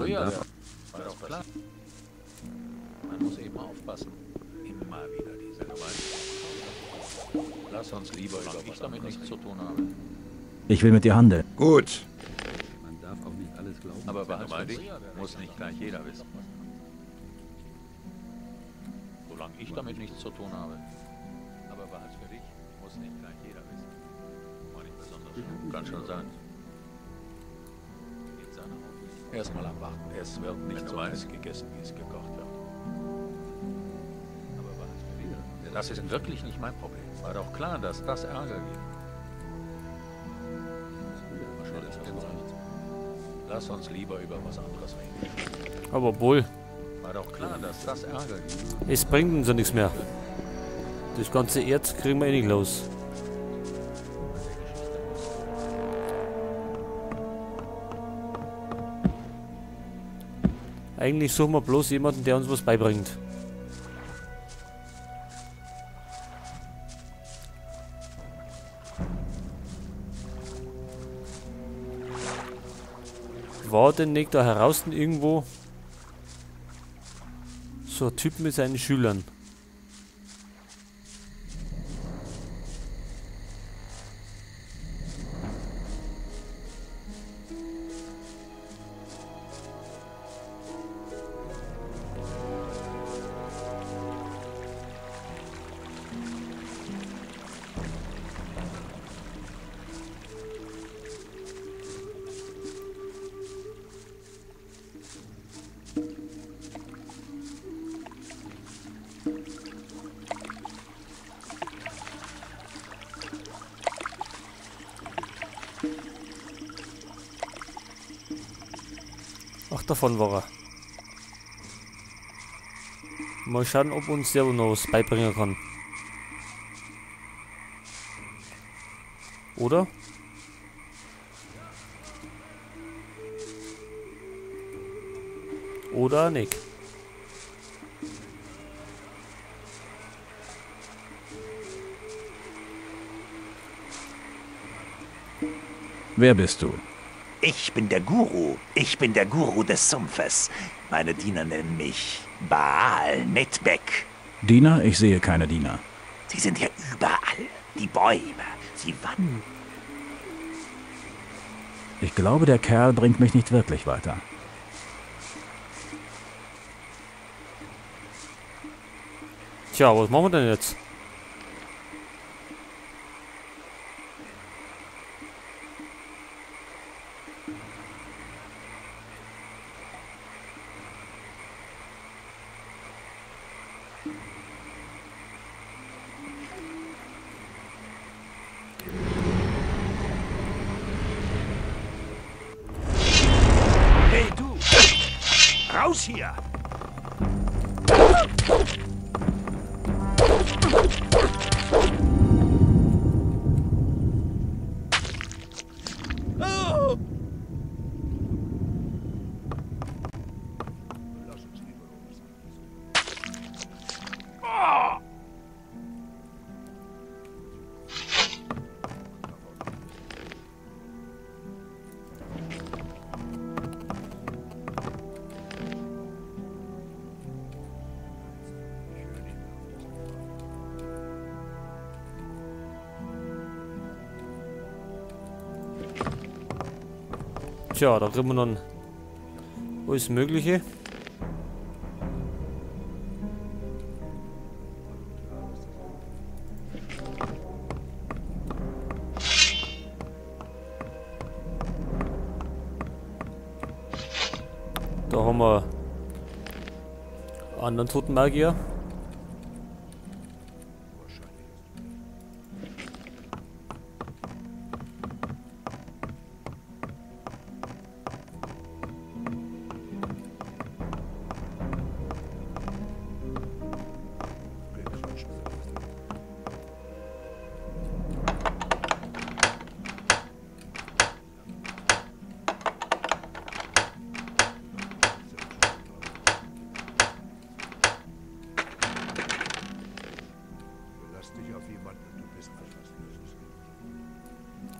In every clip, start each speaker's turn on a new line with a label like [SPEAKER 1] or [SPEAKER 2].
[SPEAKER 1] Früher war doch klar. Man muss eben aufpassen. Immer wieder diese Gewalt. Lass uns lieber über was ich damit nichts zu tun habe.
[SPEAKER 2] Ich will mit dir handeln.
[SPEAKER 3] Gut.
[SPEAKER 4] Man darf auch nicht alles glauben.
[SPEAKER 1] Aber behalte dich, muss nicht gleich jeder wissen. Solange ich damit nichts zu tun habe. Aber behalte für dich, muss nicht gleich jeder wissen. War nicht besonders. Kann schon sein. Erstmal abwarten. Es wird nicht so heiß gegessen, wie es gekocht wird. Aber behalte für dich. Das ist wirklich nicht mein Problem. War doch klar, dass das Ärger gibt. Lass uns lieber über was anderes reden.
[SPEAKER 5] Aber obwohl.
[SPEAKER 1] War doch klar, dass das Ärger gibt.
[SPEAKER 5] Es bringt uns ja nichts mehr. Das ganze Erz kriegen wir eh nicht los. Eigentlich suchen wir bloß jemanden, der uns was beibringt. War denn nicht da heraus irgendwo so ein Typ mit seinen Schülern? Ach, davon war er. Mal schauen, ob uns der noch was beibringen kann. Oder? Oder nicht.
[SPEAKER 2] Wer bist du?
[SPEAKER 6] Ich bin der Guru. Ich bin der Guru des Sumpfes. Meine Diener nennen mich Baal Netbek.
[SPEAKER 2] Diener? Ich sehe keine Diener.
[SPEAKER 6] Sie sind hier überall. Die Bäume. Sie wandern.
[SPEAKER 2] Ich glaube, der Kerl bringt mich nicht wirklich weiter.
[SPEAKER 5] Tja, was machen wir denn jetzt?
[SPEAKER 6] Hey du! Raus hier!
[SPEAKER 5] Tja, da kriegen wir dann alles Mögliche. Da haben wir anderen toten Magier.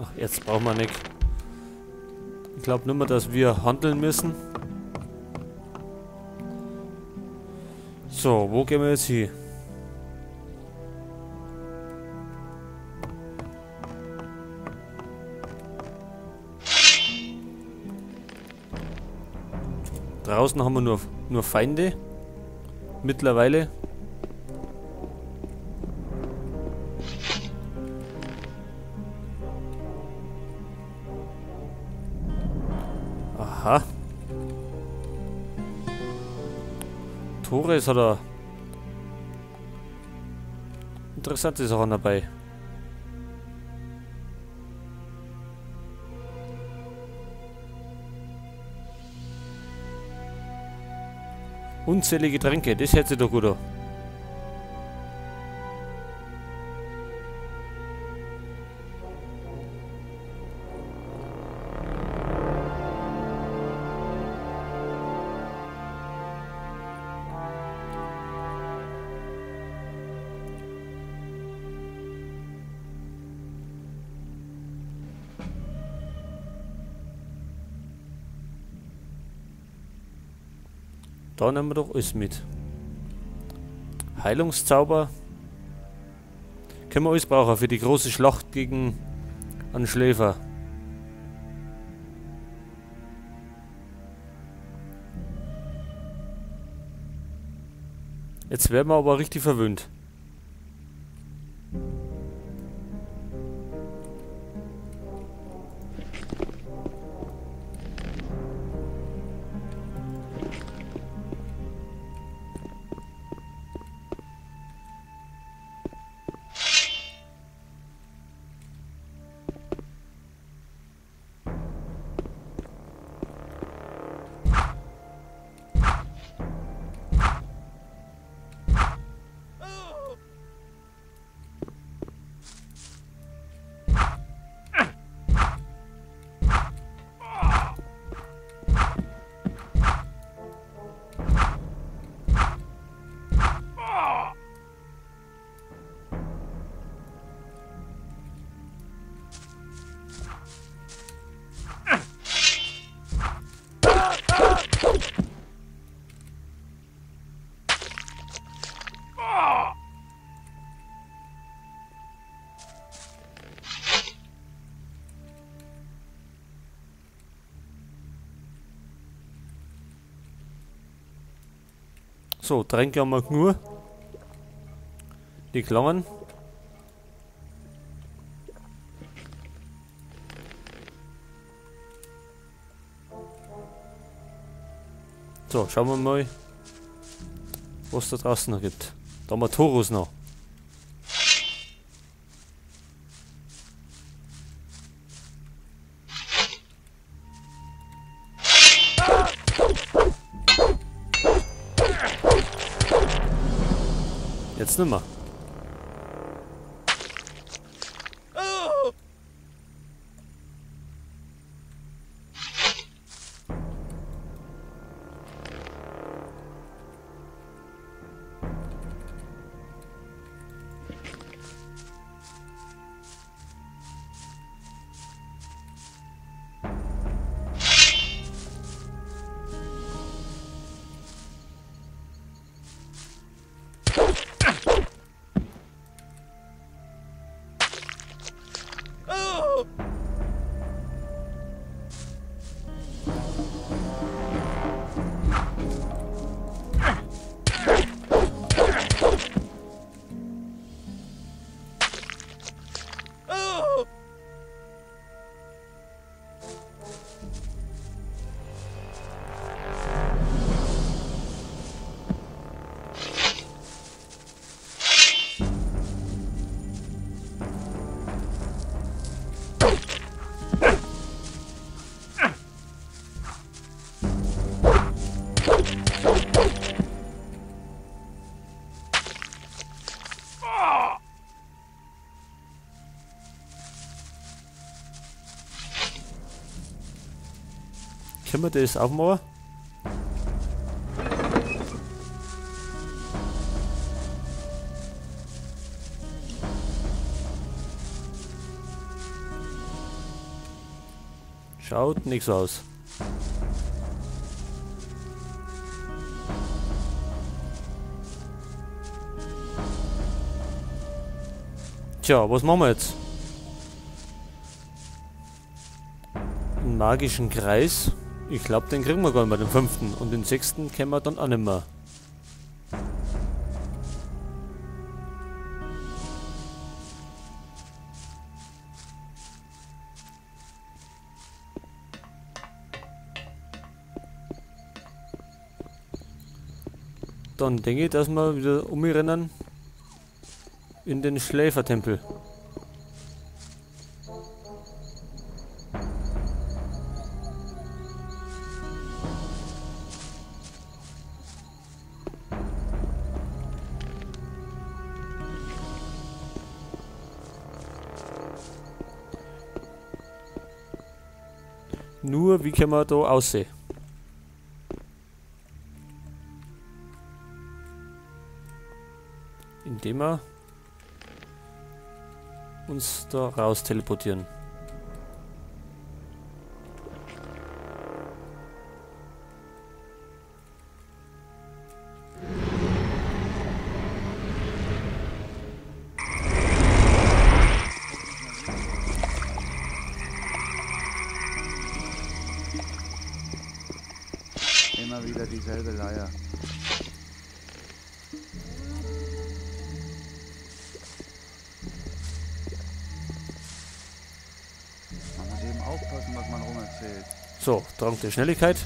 [SPEAKER 5] Ach, jetzt brauchen wir nicht. Ich glaube nur mehr, dass wir handeln müssen. So, wo gehen wir jetzt hin? Draußen haben wir nur Feinde. Mittlerweile. Aha. Torres hat er interessante Sachen dabei. Unzählige Tränke, das hört sich doch gut an. Da nehmen wir doch alles mit. Heilungszauber. Können wir alles brauchen für die große Schlacht gegen einen Schläfer. Jetzt werden wir aber richtig verwöhnt. So, Tränke haben wir nur. Die Klammern. So, schauen wir mal, was da draußen noch gibt. Da haben wir Torus noch. Jetzt nimmer. Können wir das aufmachen? Schaut nix aus. Tja, was machen wir jetzt? Einen magischen Kreis. Ich glaube, den kriegen wir gar nicht mehr, den 5. Und den 6. kennen wir dann auch nicht mehr. Dann denke ich, dass wir wieder umrennen in den Schläfertempel. Nur, wie können wir da aussehen? Indem wir uns da raus teleportieren.
[SPEAKER 4] Immer wieder dieselbe Leier. Man muss eben aufpassen, was man rumerzählt.
[SPEAKER 5] So, Trank der Schnelligkeit.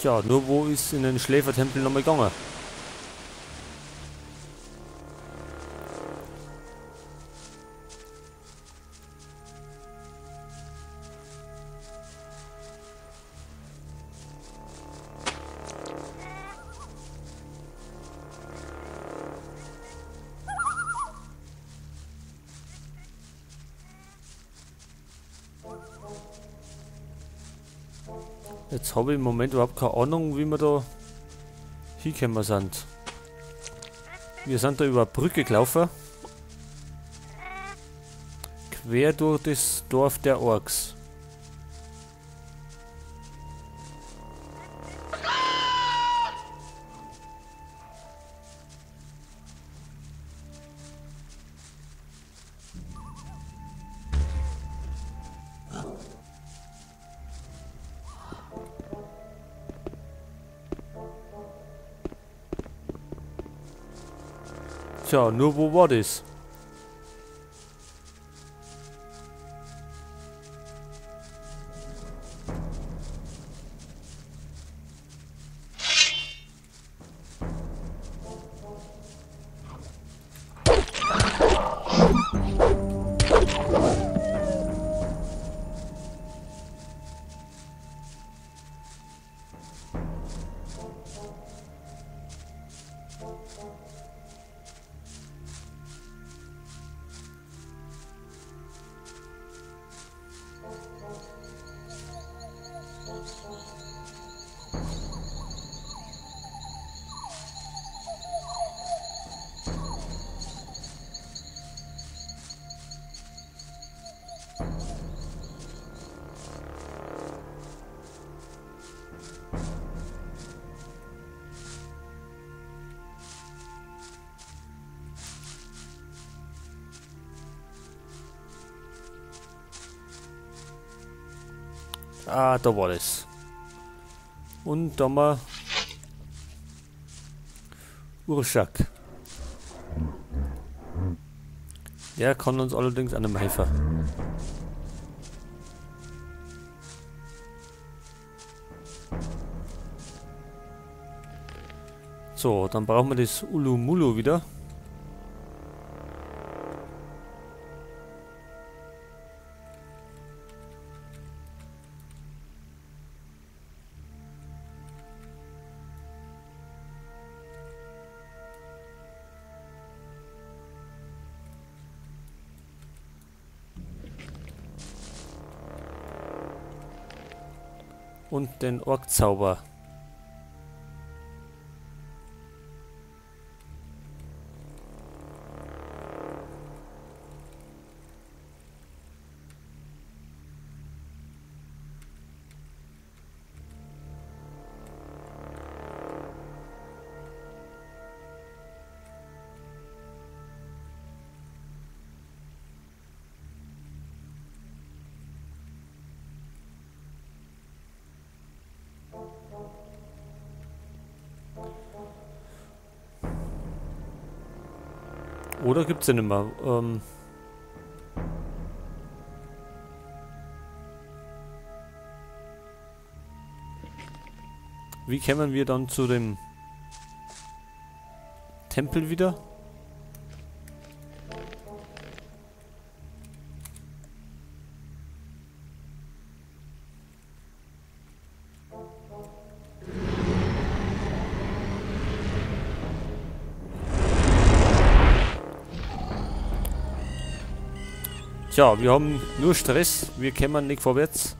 [SPEAKER 5] Tja, nur wo ist in den Schläfertempel nochmal gegangen? Jetzt habe ich im Moment überhaupt keine Ahnung, wie wir da hingekommen sind. Wir sind da über eine Brücke gelaufen. Quer durch das Dorf der Orks. Tja, nur wo war das? Ah, da war das. Und da haben wir Urshak. Der kann uns allerdings an einem helfen. So, dann brauchen wir das Ulumulu wieder. Und den Ork-Zauber. Oder gibt's den nicht mehr? Wie kämen wir dann zu dem Tempel wieder? Tja, wir haben nur Stress, wir kommen nicht vorwärts.